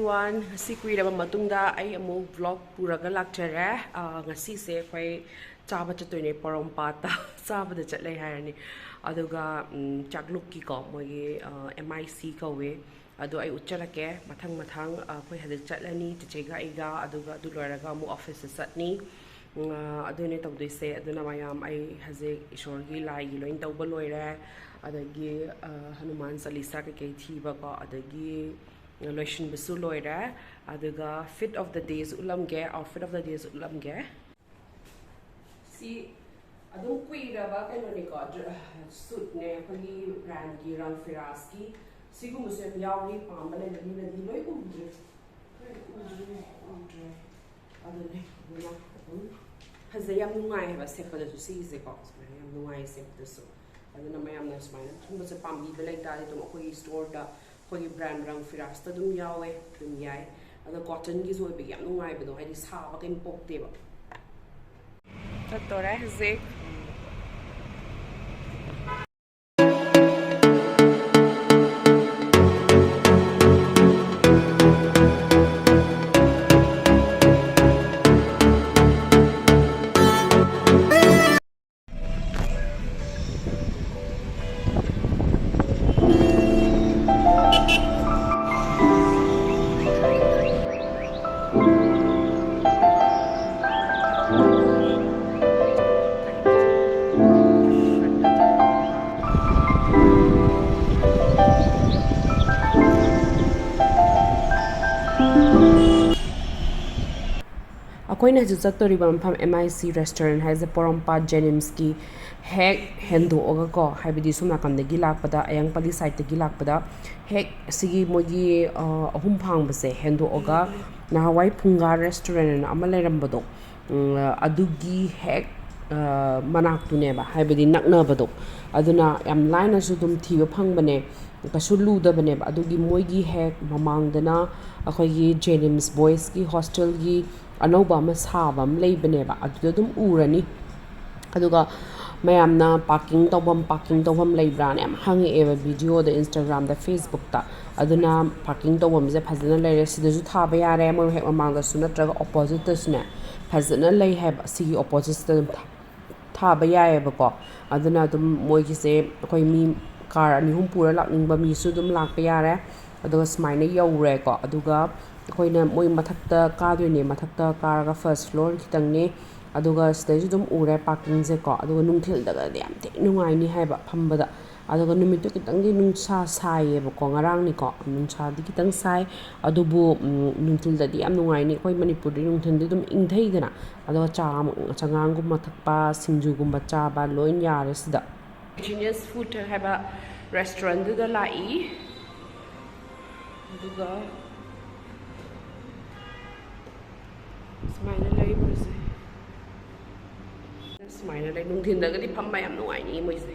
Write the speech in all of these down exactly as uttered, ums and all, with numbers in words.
One, ꯉꯁꯤ ꯀꯨꯏꯔꯕ ꯃꯇꯨꯡꯗ ꯑꯩ ꯑꯃꯨꯛ vlog ꯄꯨꯔꯒ ꯂꯥꯛꯆꯔꯦ꯫ ꯑꯥ, ꯉꯁꯤꯁꯦ ꯑꯩꯈꯣꯏ ꯆꯥꯕ ꯆꯠꯇꯣꯏꯅꯦ, ꯄꯣꯔꯣꯝꯄꯥꯠꯇ꯫ ꯆꯥꯕꯗ ꯆꯠꯂꯦ ꯍꯥꯏꯔꯅꯤ꯫ ꯑꯗꯨꯒ, ꯎꯝ, ꯆꯥꯛꯂꯨꯛꯀꯤꯀꯣ, ꯃꯣꯏꯒꯤ, ꯑꯥ, M I C ꯀꯧꯋꯦ꯫ ꯑꯗꯣ ꯑꯩ ꯎꯠꯆꯔꯛꯀꯦ ꯃꯊꯪ ꯃꯊꯪ꯫ ꯑꯥ, ꯑꯩꯈꯣꯏ ꯍꯧꯖꯤꯛ ꯆꯠꯂꯅꯤ, ꯆꯤꯆꯦꯒ ꯑꯩꯒ, ꯑꯗꯨꯒ ꯑꯗꯨ ꯂꯣꯏꯔꯒ ꯑꯃꯨꯛ officeꯇ ꯆꯠꯅꯤ꯫ ꯎꯝ, ꯑꯥ, ꯑꯗꯨꯅꯦ ꯇꯧꯗꯣꯏꯁꯦ꯫ ꯑꯗꯨꯅ ꯃꯌꯥꯝ, ꯑꯩ ꯍꯧꯖꯤꯛ ꯏꯁꯣꯔꯒꯤ ꯂꯥꯏꯒꯤ ꯂꯣꯏ ꯇꯧꯕ ꯂꯣꯏꯔꯦ, ꯑꯗꯒꯤ, ꯑꯥ, ꯍꯅꯨꯃꯥꯟ ꯆꯥꯂꯤꯁꯥ ꯀꯩꯀꯩ ꯊꯤꯕꯀꯣ, ꯑꯗꯒꯤ ꯂꯣꯏꯁꯤꯟꯕꯁꯨ ꯂꯣꯏꯔꯦ꯫ ꯑꯗꯨꯒ fit of the dayꯁꯨ ꯎꯠꯂꯝꯒꯦ, outfit of the dayꯁꯨ ꯎꯠꯂꯝꯒꯦ꯫ ꯁꯤ ꯑꯗꯨꯝ ꯀꯨꯏꯔꯕ ꯀꯩꯅꯣꯅꯤꯀꯣ, ꯗ꯭ꯔ-, suitꯅꯦ, ꯑꯩꯈꯣꯏꯒꯤ brandꯀꯤ ꯔꯪ ꯐꯤꯔꯥꯖꯀꯤ꯫ ꯁꯤꯒꯨꯝꯕꯁꯨ ꯌꯥꯝ ꯌꯥꯎꯔꯤ, ꯄꯥꯝꯕ ꯂꯩꯔꯒꯗꯤ꯫ ꯂꯣꯏ ꯎꯗ꯭ꯔꯦ, ꯂꯣꯏ ꯎꯗ꯭ꯔꯦ, ꯎꯗ꯭ꯔꯦ꯫ ꯑꯗꯨꯅꯦ, ꯑꯗꯨꯅ ꯑꯗꯨꯝ ꯐꯖꯩ, ꯌꯥꯝ ꯅꯨꯡꯉꯥꯏ ꯍꯥꯏꯕ ꯁꯦꯠꯄꯗꯁꯨ ꯁꯤꯒꯤꯁꯦꯀꯣ, ꯁꯨꯃꯥꯏꯅ ꯌꯥꯝ ꯅꯨꯡꯉꯥꯏ ꯁꯦꯠꯄꯗꯁꯨ꯫ ꯑꯗꯨꯅ ꯃꯌꯥꯝꯅ ꯁꯨꯃꯥꯏꯅ ꯁꯤꯒꯨꯝꯕꯁꯦ ꯄꯥꯝꯕꯤꯕ ꯂꯩꯇꯥꯔꯗꯤ ꯑꯗꯨꯝ ꯑꯩꯈꯣꯏꯒꯤ storeꯗ ꯑꯩꯈꯣꯏꯒꯤ brand ꯔꯪ ꯐꯤꯔꯥꯖꯇ ꯑꯗꯨꯝ ꯌꯥꯎꯋꯦ, ꯑꯗꯨꯝ ꯌꯥꯏ꯫ ꯑꯗꯣ cottonꯒꯤꯁꯨ ꯑꯣꯏꯕꯒꯤ ꯌꯥꯝ ꯅꯨꯡꯉꯥꯏꯕꯗꯣ, ꯍꯥꯏꯗꯤ ꯁꯥꯕ ꯀꯩꯝ ꯄꯣꯛꯇꯦꯕ꯫ ꯆꯠꯇꯣꯔꯦ ꯍꯧꯖꯤꯛ꯫ ꯑꯩꯈꯣꯏꯅ ꯍꯧꯖꯤꯛ ꯆꯠꯇꯣꯔꯤꯕ ꯃꯐꯝ M I C restaurant ꯍꯥꯏꯁꯦ ꯄꯣꯔꯣꯝꯄꯥꯠ ꯖꯦꯅꯤꯝꯁꯀꯤ ꯍꯦꯛ ꯍꯦꯟꯗꯣꯛꯑꯒꯀꯣ, ꯍꯥꯏꯕꯗꯤ ꯁꯣꯝ ꯅꯥꯀꯟꯗꯒꯤ ꯂꯥꯛꯄꯗ, ꯑꯌꯥꯡꯄꯜꯂꯤ sideꯇꯒꯤ ꯂꯥꯛꯄꯗ ꯍꯦꯛ ꯁꯤꯒꯤ ꯃꯣꯏꯒꯤ, ꯑ, ꯑꯍꯨꯝ ꯐꯥꯡꯕꯁꯦ ꯍꯦꯟꯗꯣꯛꯑꯒ ꯅꯍꯥꯟꯋꯥꯏ ꯐꯨꯡꯒꯥ restaurant ꯑꯅ ꯑꯃ ꯂꯩꯔꯝꯕꯗꯣ, ꯎꯝ, ꯑꯗꯨꯒꯤ ꯍꯦꯛ, ꯑ, ꯃꯅꯥꯛꯇꯨꯅꯦꯕ, ꯍꯥꯏꯕꯗꯤ ꯅꯛꯅꯕꯗꯣ꯫ ꯑꯗꯨꯅ ꯌꯥꯝ ꯂꯥꯏꯅꯁꯨ ꯑꯗꯨꯝ ꯊꯤꯕ ꯐꯪꯕꯅꯦ, ꯀꯩꯁꯨ ꯂꯨꯗꯕꯅꯦꯕ꯫ ꯑꯗꯨꯒꯤ ꯃꯣꯏꯒꯤ ꯍꯦꯛ ꯃꯃꯥꯡꯗꯅ ꯑꯩꯈꯣꯏꯒꯤ ꯖꯦꯅꯤꯝꯁ boysꯀꯤ hostelꯒꯤ ꯑꯅꯧꯕ ꯑꯃ ꯁꯥꯕ ꯑꯃ ꯂꯩꯕꯅꯦꯕ, ꯑꯗꯨꯗ ꯑꯗꯨꯝ ꯎꯔꯅꯤ꯫ ꯑꯗꯨꯒ ꯃꯌꯥꯝꯅ parking ꯇꯧꯐꯝ, parking ꯇꯧꯐꯝ ꯂꯩꯕ꯭ꯔꯥꯅ ꯌꯥꯝ ꯍꯪꯉꯛꯑꯦꯕ videoꯗ, Instagramꯗ, Facebookꯇ꯫ ꯑꯗꯨꯅ parking ꯇꯧꯐꯝꯁꯦ ꯐꯖꯅ ꯂꯩꯔꯦ꯫ ꯁꯤꯗꯁꯨ ꯊꯥꯕ ꯌꯥꯔꯦ, ꯃꯣꯏ ꯍꯦꯛ ꯃꯃꯥꯡꯗꯁꯨ ꯅꯠꯇ꯭ꯔꯒ oppositeꯇꯁꯨꯅꯦ ꯐꯖꯅ ꯂꯩ ꯍꯥꯏꯕ꯫ ꯁꯤꯒꯤ oppositeꯁꯤꯗ ꯑꯗꯨꯝ ꯊꯥ-, ꯊꯥꯕ ꯌꯥꯏꯑꯕꯀꯣ꯫ ꯑꯗꯨꯅ ꯑꯗꯨꯝ ꯃꯣꯏꯒꯤꯁꯦ ꯑꯩꯈꯣꯏ ꯃꯤ car ꯑꯅꯤ ꯑꯍꯨꯝ ꯄꯨꯔ ꯂꯥꯛꯅꯤꯡꯕ ꯃꯤꯁꯨ ꯑꯗꯨꯝ ꯂꯥꯛꯄ ꯌꯥꯔꯦ꯫ ꯑꯗꯨꯒ ꯁꯨꯃꯥꯏꯅ ꯌꯧꯔꯦꯀꯣ꯫ ꯑꯗꯨꯒ ꯑꯩꯈꯣꯏꯅ ꯃꯣꯏ ꯃꯊꯛꯇ ꯀꯥꯗꯣꯏꯅꯦ, ꯃꯊꯛꯇ ꯀꯥꯔꯒ first floor ꯈꯤꯇꯪꯅꯤ꯫ ꯑꯗꯨꯒ ꯁꯤꯗꯩꯁꯨ ꯑꯗꯨꯝ ꯎꯔꯦ parkingꯁꯦꯀꯣ꯫ ꯑꯗꯨꯒ ꯅꯨꯡꯊꯤꯜꯗꯒꯗꯤ ꯌꯥꯝ ꯊꯤ ꯅꯨꯡꯉꯥꯏꯅꯤ ꯍꯥꯏꯕ ꯐꯝꯕꯗ꯫ ꯑꯗꯨꯒ ꯅꯨꯃꯤꯠꯇꯨ ꯈꯤꯇꯪꯗꯤ ꯅꯨꯡꯁꯥ ꯁꯥꯏꯌꯦꯕꯀꯣ, ꯉꯔꯥꯡꯅꯤꯀꯣ, ꯅꯨꯡꯁꯥꯗꯤ ꯈꯤꯇꯪ ꯁꯥꯏ꯫ ꯑꯗꯨꯕꯨ, ꯎꯝ, ꯅꯨꯡꯊꯤꯜꯗꯗꯤ ꯌꯥꯝ ꯅꯨꯡꯉꯥꯏꯅꯤ꯫ ꯑꯩꯈꯣꯏ ꯃꯅꯤꯄꯨꯔꯗꯤ ꯅꯨꯡꯊꯤꯜꯗꯤ ꯑꯗꯨꯝ ꯏꯪꯊꯩꯗꯅ꯫ ꯑꯗꯨꯒ ꯆꯥ ꯑꯃ, ꯆꯉꯥꯡꯒꯨꯝꯕ ꯊꯛꯄ, ꯁꯤꯡꯖꯨꯒꯨꯝꯕ ꯆꯥꯕ ꯂꯣꯏ ꯌꯥꯔꯦ ꯁꯤꯗ꯫ Genius Food Truck ꯍꯥꯏꯕ restaurantꯗꯨꯗ ꯂꯥꯛꯏ꯫ ꯑꯗꯨꯒ ꯁꯨꯃꯥꯏꯅ ꯂꯩꯕꯁꯦ꯫ ꯁꯨꯃꯥꯏꯅ ꯂꯩ꯫ ꯅꯨꯡꯊꯤꯟꯗꯒꯗꯤ ꯐꯝꯕ ꯌꯥꯝ ꯅꯨꯡꯉꯥꯏꯅꯤ ꯃꯣꯏꯁꯦ꯫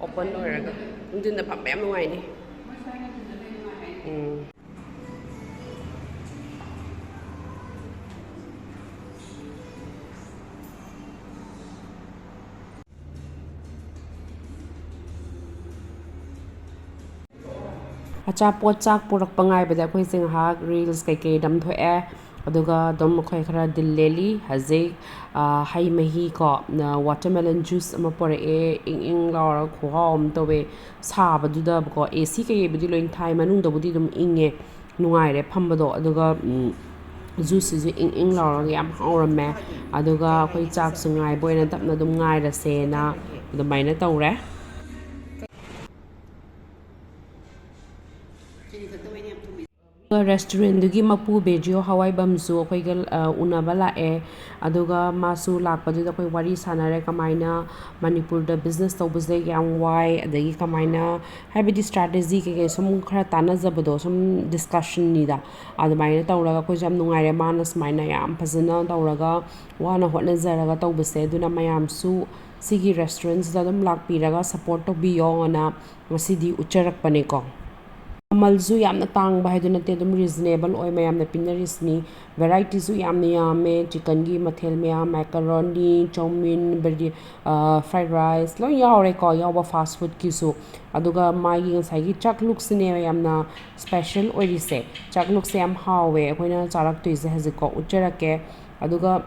Open ꯑꯣꯏꯔꯒ ꯅꯨꯡꯊꯤꯟꯗ ꯐꯝꯕ ꯌꯥꯝ ꯅꯨꯡꯉꯥꯏꯅꯤ꯫ ꯎꯝ꯫ ꯑꯆꯥꯄꯣꯠ ꯆꯥꯛ ꯄꯨꯔꯛꯄ ꯉꯥꯏꯕꯗ ꯑꯩꯈꯣꯏꯁꯦ ꯉꯥꯏꯍꯥꯛ reels ꯀꯩꯀꯩ ꯅꯝꯊꯣꯛꯑꯦ꯫ ꯑꯗꯨꯒ ꯑꯗꯨꯝ ꯑꯩꯈꯣꯏ ꯈꯔ ꯗꯤꯜ ꯂꯦꯜꯂꯤ꯫ ꯍꯧꯖꯤꯛ, ꯑ, ꯍꯩ ꯃꯍꯤ ꯀꯣ, ꯅ-, watermelon juice ꯑꯃ ꯄꯨꯔꯛꯑꯦ꯫ ꯏꯪ ꯏꯪ ꯂꯥꯎꯔꯒ ꯈꯨꯍꯥꯎ ꯑꯃ ꯇꯧꯋꯦ꯫ ꯁꯥꯕꯗꯨꯗꯀꯣ, AC ꯀꯩꯀꯩꯕꯨꯗꯤ ꯂꯣꯏ ꯊꯥꯏ, ꯃꯅꯨꯡꯗꯕꯨꯗꯤ ꯑꯗꯨꯝ ꯏꯪꯉꯦ, ꯅꯨꯡꯉꯥꯏꯔꯦ ꯐꯝꯕꯗꯣ꯫ ꯑꯗꯨꯒ, ꯎꯝ, juiceꯁꯤꯁꯨ ꯏꯪ ꯏꯪ ꯂꯥꯎꯔꯒ ꯌꯥꯝ ꯍꯥꯎꯔꯝꯃꯦ꯫ ꯑꯗꯨꯒ ꯑꯩꯈꯣꯏ ꯆꯥꯛꯁꯨ ꯉꯥꯏꯕ ꯑꯣꯏꯅ ꯇꯞꯅ ꯑꯗꯨꯝ ꯉꯥꯏꯔꯁꯦꯅ ꯑꯗꯨꯃꯥꯏꯅ ꯇꯧꯔꯦ꯫ Restaurantꯗꯨꯒꯤ ꯃꯄꯨ ꯕꯦꯖꯤꯌꯣ ꯍꯋꯥꯏꯕꯝꯁꯨ ꯑꯩꯈꯣꯏꯒ, ꯑ, ꯎꯅꯕ ꯂꯥꯛꯑꯦ꯫ ꯑꯗꯨꯒ ꯃꯥꯁꯨ ꯂꯥꯛꯄꯗꯨꯗ ꯑꯩꯈꯣꯏ ꯋꯥꯔꯤ ꯁꯥꯟꯅꯔꯦ, ꯀꯃꯥꯏꯅ ꯃꯅꯤꯄꯨꯔꯗ business ꯇꯧꯕꯁꯦ ꯌꯥꯝ ꯋꯥꯏ, ꯑꯗꯒꯤ ꯀꯃꯥꯏꯅ, ꯍꯥꯏꯕꯗꯤ strategy ꯀꯩꯀꯩ ꯁꯨꯝ ꯈꯔ ꯇꯥꯟꯅꯖꯕꯗꯣ, ꯁꯨꯝ discussionꯅꯤꯗ꯫ ꯑꯗꯨꯃꯥꯏꯅ ꯇꯧꯔꯒ ꯑꯩꯈꯣꯏꯁꯨ ꯌꯥꯝ ꯅꯨꯡꯉꯥꯏꯔꯦ꯫ ꯃꯥꯅ ꯁꯨꯃꯥꯏꯅ ꯌꯥꯝ ꯐꯖꯅ ꯇꯧꯔꯒ ꯋꯥꯅ ꯍꯣꯠꯅꯖꯔꯒ ꯇꯧꯕꯁꯦ꯫ ꯑꯗꯨꯅ ꯃꯌꯥꯝꯁꯨ ꯁꯤꯒꯤ restaurantꯁꯤꯗ ꯑꯗꯨꯝ ꯂꯥꯛꯄꯤꯔꯒ support ꯇꯧꯕꯤꯌꯣꯅ ꯉꯁꯤꯗꯤ ꯎꯠꯆꯔꯛꯄꯅꯦꯀꯣ꯫ ꯃꯃꯜꯁꯨ ꯌꯥꯝꯅ ꯇꯥꯡꯕ ꯍꯥꯏꯗꯨ ꯅꯠꯇꯦ, ꯑꯗꯨꯝ ꯔꯤꯖꯅꯦꯕꯜ ꯑꯣꯏ, ꯃꯌꯥꯝꯅ ꯄꯤꯅꯔꯤꯁꯤꯅꯤ꯫ ꯚꯦꯔꯥꯏꯇꯤꯁꯨ ꯌꯥꯝꯅ ꯌꯥꯝꯃꯦ, ꯆꯤꯀꯟꯒꯤ ꯃꯊꯦꯜ ꯃꯌꯥꯝ, ꯃꯦꯀꯔꯣꯅꯤ, ꯆꯧꯃꯤꯟ, ꯕꯔꯤ-, ꯐ꯭ꯔꯥꯏꯗ ꯔꯥꯏꯁ ꯂꯣꯏ ꯌꯥꯎꯔꯦꯀꯣ, ꯌꯥꯎꯕ ꯐꯥꯁ ꯐꯨꯗꯀꯤꯁꯨ꯫ ꯑꯗꯨꯒ ꯃꯥꯒꯤ ꯉꯁꯥꯏꯒꯤ ꯆꯥꯛꯂꯨꯛꯁꯤꯅꯦꯕ ꯌꯥꯝꯅ ꯁ꯭ꯄꯦꯁꯦꯜ ꯑꯣꯏꯔꯤꯁꯦ꯫ ꯆꯥꯛꯂꯨꯛꯁꯦ ꯌꯥꯝ ꯍꯥꯎꯋꯦ, ꯑꯩꯈꯣꯏꯅ ꯆꯥꯔꯛꯇꯣꯏꯁꯦ ꯍꯧꯖꯤꯛꯀꯣ ꯎꯠꯆꯔꯛꯀꯦ꯫ ꯑꯗꯨꯒ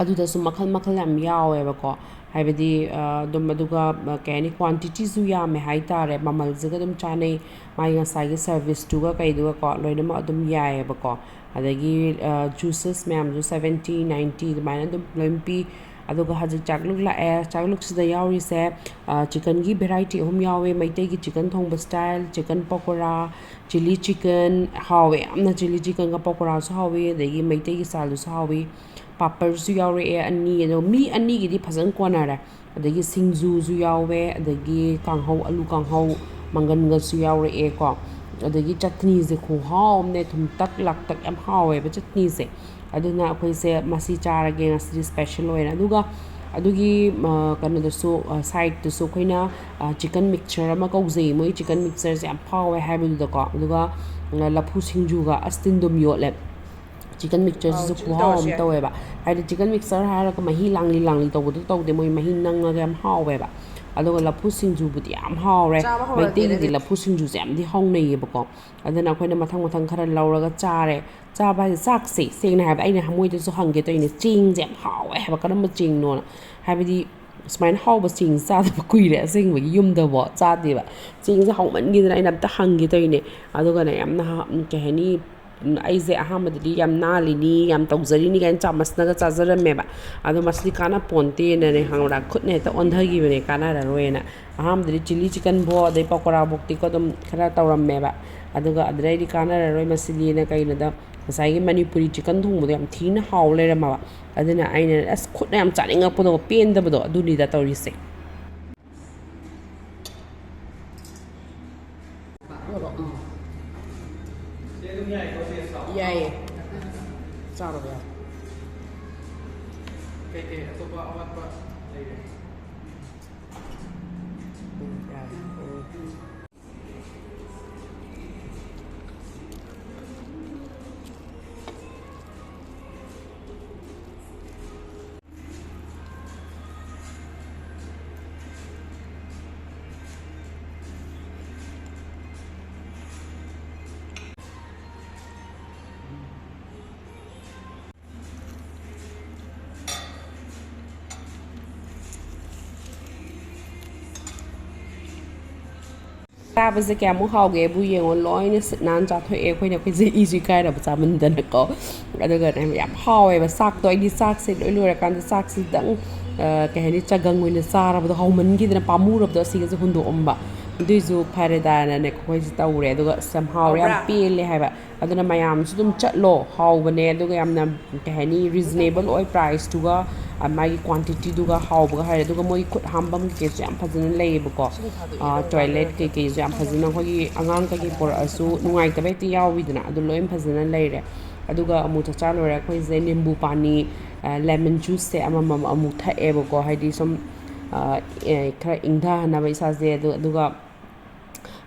ꯑꯗꯨꯗꯁꯨ ꯃꯈꯜ ꯃꯈꯜ ꯌꯥꯝ ꯌꯥꯎꯋꯦꯕꯀꯣ꯫ ꯍꯥꯏꯕꯗꯤ ꯑꯗꯨꯝ, ꯑꯗꯨꯒ ꯀꯩ ꯍꯥꯏꯅꯤ, ꯀ꯭ꯋꯥꯟꯇꯤꯇꯤꯁꯨ ꯌꯥꯝꯃꯦ ꯍꯥꯏꯇꯥꯔꯦ, ꯃꯃꯜꯁꯤꯒ ꯑꯗꯨꯝ ꯆꯥꯅꯩ꯫ ꯃꯥꯒꯤ ꯉꯁꯥꯏꯒꯤ ꯁꯔꯚꯤꯁꯇꯨꯒ ꯀꯩꯗꯨꯒꯀꯣ ꯂꯣꯏꯅꯃꯛ ꯑꯗꯨꯝ ꯌꯥꯏꯑꯕꯀꯣ꯫ ꯑꯗꯒꯤ ꯖꯨꯁꯦꯁ ꯃꯌꯥꯝꯁꯨ ꯁꯕꯦꯟꯇꯤ, ꯅꯥꯏꯟꯇꯤ ꯑꯗꯨꯃꯥꯏꯅ ꯑꯗꯨꯝ ꯂꯣꯏꯅ ꯄꯤ꯫ ꯑꯗꯨꯒ ꯍꯧꯖꯤꯛ ꯆꯥꯛꯂꯨꯛ ꯂꯥꯛꯑꯦ꯫ ꯆꯥꯛꯂꯨꯛꯁꯤꯗ ꯌꯥꯎꯔꯤꯁꯦ ꯆꯤꯀꯟꯒꯤ ꯚꯦꯔꯥꯏꯇꯤ ꯑꯍꯨꯝ ꯌꯥꯎꯋꯦ: ꯃꯩꯇꯩꯒꯤ ꯆꯤꯀꯟ ꯊꯣꯡꯕ ꯁ꯭ꯇꯥꯏꯜ, ꯆꯤꯀꯟ ꯄꯀꯣꯔꯥ, ꯆꯤꯂꯤ ꯆꯤꯀꯟ ꯍꯥꯎꯋꯦ ꯌꯥꯝꯅ꯫ ꯆꯤꯂꯤ ꯆꯤꯀꯟꯒ ꯄꯀꯣꯔꯥꯁꯨ ꯍꯥꯎꯋꯤ, ꯑꯗꯒꯤ ꯃꯩꯇꯩꯒꯤ ꯁ꯭ꯇꯥꯏꯜꯗꯨꯁꯨ ꯍꯥꯎꯋꯤ꯫ ꯄꯥꯄꯔꯁꯨ ꯌꯥꯎꯔꯛꯑꯦ ꯑꯅꯤ, ꯑꯗꯣ ꯃꯤ ꯑꯅꯤꯒꯤꯗꯤ ꯐꯖꯅ ꯀꯣꯟꯅꯔꯦ꯫ ꯑꯗꯒꯤ ꯁꯤꯡꯖꯨꯁꯨ ꯌꯥꯎꯋꯦ, ꯑꯗꯒꯤ ꯀꯥꯡꯍꯧ, ꯑꯂꯨ ꯀꯥꯡꯍꯧ, ꯃꯪꯒꯟꯒꯁꯨ ꯌꯥꯎꯔꯛꯑꯦꯀꯣ꯫ ꯑꯗꯒꯤ ꯆꯠꯅꯤꯁꯦ ꯈꯨꯍꯥꯎ ꯑꯃꯅꯦ, ꯊꯨꯝꯇꯛ ꯂꯥꯛꯇꯛ ꯌꯥꯝ ꯍꯥꯎꯋꯦꯕ ꯆꯠꯅꯤꯁꯦ꯫ ꯑꯗꯨꯅ ꯑꯩꯈꯣꯏꯁꯦ ꯃꯁꯤ ꯆꯥꯔꯒꯦ ꯉꯁꯤꯗꯤ ꯁ꯭ꯄꯦꯁꯦꯜ ꯑꯣꯏꯅ꯫ ꯑꯗꯨꯒ ꯑꯗꯨꯒꯤ ꯀꯩꯅꯣꯗꯁꯨ, ꯁꯥꯏꯠꯇꯁꯨ ꯑꯩꯈꯣꯏꯅ ꯆꯤꯀꯟ ꯃꯤꯛꯆꯔ ꯑꯃ ꯀꯧꯖꯩ, ꯃꯣꯏ ꯆꯤꯀꯟ ꯃꯤꯛꯆꯔꯁꯦ ꯌꯥꯝ ꯍꯥꯎꯋꯦ ꯍꯥꯏꯕꯗꯨꯗꯀꯣ꯫ ꯑꯗꯨꯒ ꯂꯐꯨ ꯁꯤꯡꯖꯨꯒ ꯑꯁ ꯇꯤꯟꯗꯨꯝ ꯌꯣꯠꯂꯦ꯫ ꯆꯤꯀꯟ ꯃꯤꯛꯆꯔꯁꯤꯁꯨ ꯈꯨꯍꯥꯎ ꯑꯃ ꯇꯧꯋꯦꯕ꯫ ꯍꯥꯏꯗꯤ ꯆꯤꯀꯟ ꯃꯤꯛꯆꯔ ꯍꯥꯏꯔꯒ ꯃꯍꯤ ꯂꯥꯡꯂꯤ ꯂꯥꯡꯂꯤ ꯇꯧꯕꯗꯣ ꯇꯧꯗꯦ, ꯃꯣꯏ ꯃꯍꯤ ꯅꯪꯉꯒ ꯌꯥꯝ ꯍꯥꯎꯋꯦꯕ꯫ ꯑꯗꯨꯒ ꯂꯐꯨ ꯁꯤꯡꯖꯨꯕꯨꯗꯤ ꯌꯥꯝ ꯍꯥꯎꯔꯦ꯫ ꯃꯩꯇꯩꯒꯤꯗꯤ ꯂꯐꯨ ꯁꯤꯡꯖꯨꯁꯦ ꯌꯥꯝꯗꯤ ꯍꯧꯅꯩꯌꯦꯕꯀꯣ꯫ ꯑꯗꯨꯅ ꯑꯩꯈꯣꯏꯅ ꯃꯊꯪ ꯃꯊꯪ ꯈꯔ ꯂꯧꯔꯒ ꯆꯥꯔꯦ꯫ ꯆꯥꯕ ꯍꯥꯏꯁꯦ ꯆꯥꯛꯁꯦ, ꯁꯦꯡꯅ ꯍꯥꯏꯕꯗ ꯑꯩꯅ ꯃꯣꯏꯗꯁꯨ ꯍꯪꯒꯦ ꯇꯧꯔꯤꯅꯦ, ꯆꯦꯡꯁꯦ ꯌꯥꯝ ꯍꯥꯎꯋꯦ ꯍꯥꯏꯕ, ꯀꯔꯝꯕ ꯆꯦꯡꯅꯣꯅ꯫ ꯍꯥꯏꯕꯗꯤ ꯁꯨꯃꯥꯏꯅ ꯍꯥꯎꯕ ꯆꯦꯡꯁꯦ ꯆꯥꯗꯕ ꯀꯨꯏꯔꯦ, ꯑꯁꯦꯡꯕꯒꯤ ꯌꯨꯝꯗꯕꯣ ꯆꯥꯗꯦꯕ꯫ ꯆꯦꯡꯁꯦ ꯍꯥꯎꯃꯟꯈꯤꯗꯅ ꯑꯩꯅ ꯑꯝꯇ ꯍꯪꯒꯦ ꯇꯧꯔꯤꯅꯦ꯫ ꯑꯗꯨꯒꯅꯦ, ꯌꯥꯝꯅ ꯍꯥ-, ꯀꯩ ꯍꯥꯏꯅꯤ, ꯑꯩꯁꯦ ꯑꯍꯥꯟꯕꯗꯗꯤ ꯌꯥꯝ ꯅꯥꯜꯂꯤꯅꯤ, ꯌꯥꯝ ꯇꯧꯖꯔꯤꯅꯤ ꯀꯥꯏꯅ ꯆꯥꯃꯁꯅꯒ ꯆꯥꯖꯔꯝꯃꯦꯕ꯫ ꯑꯗꯣ ꯃꯁꯤꯗꯤ ꯀꯥꯟꯅ ꯄꯣꯟꯇꯦꯅꯅꯦ, ꯈꯪꯕ꯭ꯔꯥ, ꯈꯨꯠꯅ ꯍꯦꯛꯇ ꯑꯣꯟꯊꯈꯤꯕꯅꯦ, ꯀꯥꯟꯅꯔꯔꯣꯏꯅ꯫ ꯑꯍꯥꯟꯕꯗꯗꯤ ꯆꯤꯂꯤ ꯆꯤꯀꯟꯕꯣ, ꯑꯗꯩ ꯄꯀꯣꯔꯥꯕꯣꯛꯇꯤꯀꯣ ꯑꯗꯨꯝ ꯈꯔ ꯇꯧꯔꯝꯃꯦꯕ꯫ ꯑꯗꯨꯒ ꯑꯗꯨꯗꯩꯗꯤ ꯀꯥꯟꯅꯔꯔꯣꯏ ꯃꯁꯤꯗꯤꯅ, ꯀꯩꯅꯣꯗ ꯉꯁꯥꯏꯒꯤ ꯃꯅꯤꯄꯨꯔꯤ ꯆꯤꯀꯟ ꯊꯣꯡꯕꯗꯣ ꯌꯥꯝ ꯊꯤꯅ ꯍꯥꯎ ꯂꯩꯔꯝꯃꯕ꯫ ꯑꯗꯨꯅ ꯑꯩꯅ ꯑꯁ ꯈꯨꯠꯅ ꯌꯥꯝ ꯆꯥꯅꯤꯡꯉꯛꯄꯗꯣ, ꯄꯦꯟꯗꯕꯗꯣ, ꯑꯗꯨꯅꯤꯗ ꯇꯧꯔꯤꯁꯦ꯫ ꯌꯥꯏꯌꯦ꯫ ꯆꯥꯔꯕ ꯌꯥꯔꯦ꯫ ꯀꯩꯀꯩ ꯑꯇꯣꯞꯄ ꯑꯋꯥꯠꯄ ꯂꯩꯔꯦ? ꯎꯝ, ꯌꯥꯔꯦ꯫ ꯎꯝ꯫ ꯆꯥꯕꯁꯦ ꯀꯌꯥꯃꯨꯛ ꯍꯥꯎꯒꯦꯕꯨ ꯌꯦꯡꯉꯣ, ꯂꯣꯏꯅ ꯁꯤꯠ ꯅꯥꯟ ꯆꯥꯊꯣꯛꯑꯦ ꯑꯩꯈꯣꯏꯅ꯫ ꯑꯩꯈꯣꯏꯁꯦ ꯏꯁꯨ ꯏꯀꯥꯏꯔꯕ ꯆꯥꯃꯟꯗꯅꯀꯣ꯫ ꯑꯗꯨꯒꯅꯦ, ꯌꯥꯝ ꯍꯥꯎꯋꯦꯕ ꯆꯥꯛꯇꯣ꯫ ꯑꯩꯗꯤ ꯆꯥꯛꯁꯦ ꯂꯣꯏ ꯂꯣꯏꯔꯀꯥꯟꯗ ꯆꯥꯛꯁꯤꯗꯪ, ꯑ, ꯀꯩ ꯍꯥꯏꯅꯤ, ꯆꯒꯪ ꯑꯣꯏꯅ ꯆꯥꯔꯕꯗꯣ, ꯍꯥꯎꯃꯟꯈꯤꯗꯅ ꯄꯥꯝꯃꯨꯔꯕꯗꯣ, ꯑꯁꯤꯒꯁꯦ ꯍꯨꯟꯗꯣꯛꯑꯝꯕ꯫ ꯑꯗꯨꯏꯁꯨ ꯐꯔꯦꯗꯥꯅꯅꯦ ꯑꯩꯈꯣꯏꯁꯦ ꯇꯧꯔꯦ꯫ ꯑꯗꯨꯒ ꯑꯁ, ꯌꯥꯝ ꯍꯥꯎꯔꯦ, ꯌꯥꯝ ꯍꯥꯎꯕ꯭ꯔꯥ? ꯄꯦꯜꯂꯦ ꯍꯥꯏꯕ꯫ ꯑꯗꯨꯅ ꯃꯌꯥꯝꯁꯨ ꯑꯗꯨꯝ ꯆꯠꯂꯣ, ꯍꯥꯎꯕꯅꯦ꯫ ꯑꯗꯨꯒ ꯌꯥꯝꯅ, ꯀꯩ ꯍꯥꯏꯅꯤ, ꯔꯤꯖꯅꯦꯕꯜ ꯑꯣꯏ ꯄ꯭ꯔꯥꯏꯁꯇꯨꯒ, ꯑ, ꯃꯥꯒꯤ ꯀ꯭ꯋꯥꯟꯇꯤꯇꯤꯗꯨꯒ ꯍꯥꯎꯕꯒ ꯍꯥꯏꯔꯦ꯫ ꯑꯗꯨꯒ ꯃꯣꯏ ꯈꯨꯠ ꯍꯥꯝꯐꯝ ꯀꯩꯀꯩꯁꯨ ꯌꯥꯝ ꯐꯖꯅ ꯂꯩꯌꯦꯕꯀꯣ꯫ ꯇꯣꯏꯂꯦꯠ ꯀꯩꯀꯩꯁꯨ ꯌꯥꯝ ꯐꯖꯅ, ꯑꯩꯈꯣꯏꯒꯤ ꯑꯉꯥꯡ ꯀꯩꯀꯩ ꯄꯣꯔꯛꯑꯁꯨ ꯅꯨꯡꯉꯥꯏꯇꯕ ꯍꯦꯛꯇ ꯌꯥꯎꯋꯤꯗꯅ, ꯑꯗꯨ ꯂꯣꯏ ꯐꯖꯅ ꯂꯩꯔꯦ꯫ ꯑꯗꯨꯒ ꯑꯃꯨꯛ ꯆꯥꯛꯆꯥ ꯂꯣꯏꯔꯦ ꯑꯩꯈꯣꯏꯁꯦ ꯅꯤꯝꯕꯨ ꯄꯥꯅꯤ, ꯑ, ꯂꯦꯃꯟ ꯖꯨꯁꯁꯦ ꯑꯃꯃꯝ ꯑꯃꯨꯛ ꯊꯛꯑꯦꯕꯀꯣ꯫ ꯍꯥꯏꯗꯤ ꯁꯨꯝ, ꯑ, ꯑꯦ, ꯈꯔ ꯏꯪꯊꯍꯟꯅꯕ ꯏꯁꯥꯁꯦ꯫ ꯑꯗꯨ, ꯑꯗꯨꯒ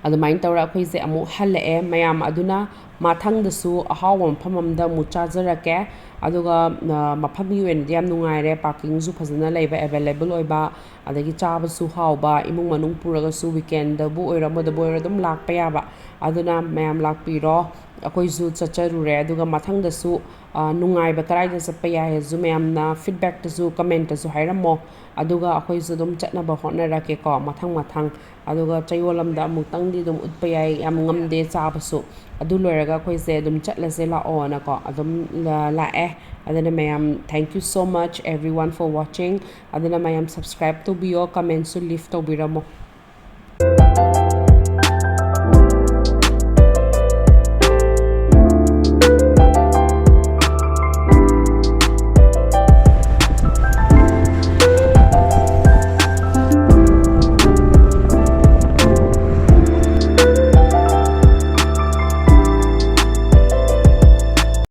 ꯑꯗꯨꯃꯥꯏꯅ ꯇꯧꯔ ꯑꯩꯈꯣꯏꯁꯦ ꯑꯃꯨꯛ ꯍꯜꯂꯛꯑꯦ꯫ ꯃꯌꯥꯝ ꯑꯗꯨꯅ ꯃꯊꯪꯗꯁꯨ ꯑꯍꯥꯎꯕ ꯃꯐꯝ ꯑꯃꯗ ꯑꯃꯨꯛ ꯆꯥꯖꯔꯛꯀꯦ꯫ ꯑꯗꯨꯒ, ꯑ, ꯃꯐꯝꯒꯤ ꯑꯣꯏꯅꯗꯤ ꯌꯥꯝ ꯅꯨꯡꯉꯥꯏꯔꯦ, ꯄꯥꯔꯀꯤꯡꯁꯨ ꯐꯖꯅ ꯂꯩꯕ, ꯑꯦꯕꯥꯏꯂꯦꯕꯜ ꯑꯣꯏꯕ, ꯑꯗꯒꯤ ꯆꯥꯕꯁꯨ ꯍꯥꯎꯕ, ꯏꯃꯨꯡ ꯃꯅꯨꯡ ꯄꯨꯔꯒꯁꯨ, ꯋꯤꯀꯦꯟꯗꯕꯨ ꯑꯣꯏꯔꯣ ꯑꯃꯗꯕꯨ ꯑꯣꯏꯔꯣ ꯑꯗꯨꯝ ꯂꯥꯛꯄ ꯌꯥꯕ꯫ ꯑꯗꯨꯅ ꯃꯌꯥꯝ ꯂꯥꯛꯄꯤꯔꯣ꯫ ꯑꯩꯈꯣꯏꯁꯨ ꯆꯠꯆꯔꯨꯔꯦ꯫ ꯑꯗꯨꯒ ꯃꯊꯪꯗꯁꯨ, ꯑ, ꯅꯨꯡꯉꯥꯏꯕ ꯀꯗꯥꯏꯗ ꯆꯠꯄ ꯌꯥꯏ ꯍꯥꯏꯁꯨ ꯃꯌꯥꯝꯅ ꯐꯤꯗꯕꯦꯛꯇꯁꯨ, ꯀꯃꯦꯟꯇꯁꯨ ꯍꯥꯏꯔꯝꯃꯣ꯫ ꯑꯗꯨꯒ ꯑꯩꯈꯣꯏꯁꯨ ꯑꯗꯨꯝ ꯆꯠꯅꯕ ꯍꯣꯠꯅꯔꯛꯀꯦꯀꯣ, ꯃꯊꯪ ꯃꯊꯪ꯫ ꯑꯗꯨꯒ ꯆꯌꯣꯜ ꯑꯃꯗ ꯑꯃꯨꯛꯇꯪꯗꯤ ꯑꯗꯨꯝ ꯎꯠꯄ ꯌꯥꯏ, ꯌꯥꯝ ꯉꯝꯗꯦ ꯆꯥꯕꯁꯨ꯫ ꯑꯗꯨ ꯂꯣꯏꯔꯒ ꯑꯩꯈꯣꯏꯁꯦ ꯑꯗꯨꯝ ꯆꯠꯂꯁꯦ ꯂꯥꯛꯑꯣꯅꯀꯣ ꯑꯗꯨꯝ ꯂꯥꯛꯑꯦ꯫ ꯑꯗꯨꯅ ꯃꯌꯥꯝ, thank you so much everyone for watching꯫ ꯑꯗꯨꯅ ꯃꯌꯥꯝ subscribe ꯇꯧꯕꯤꯌꯣ, ꯀꯃꯦꯟꯁꯨ leave ꯇꯧꯕꯤꯔꯝꯃꯣ꯫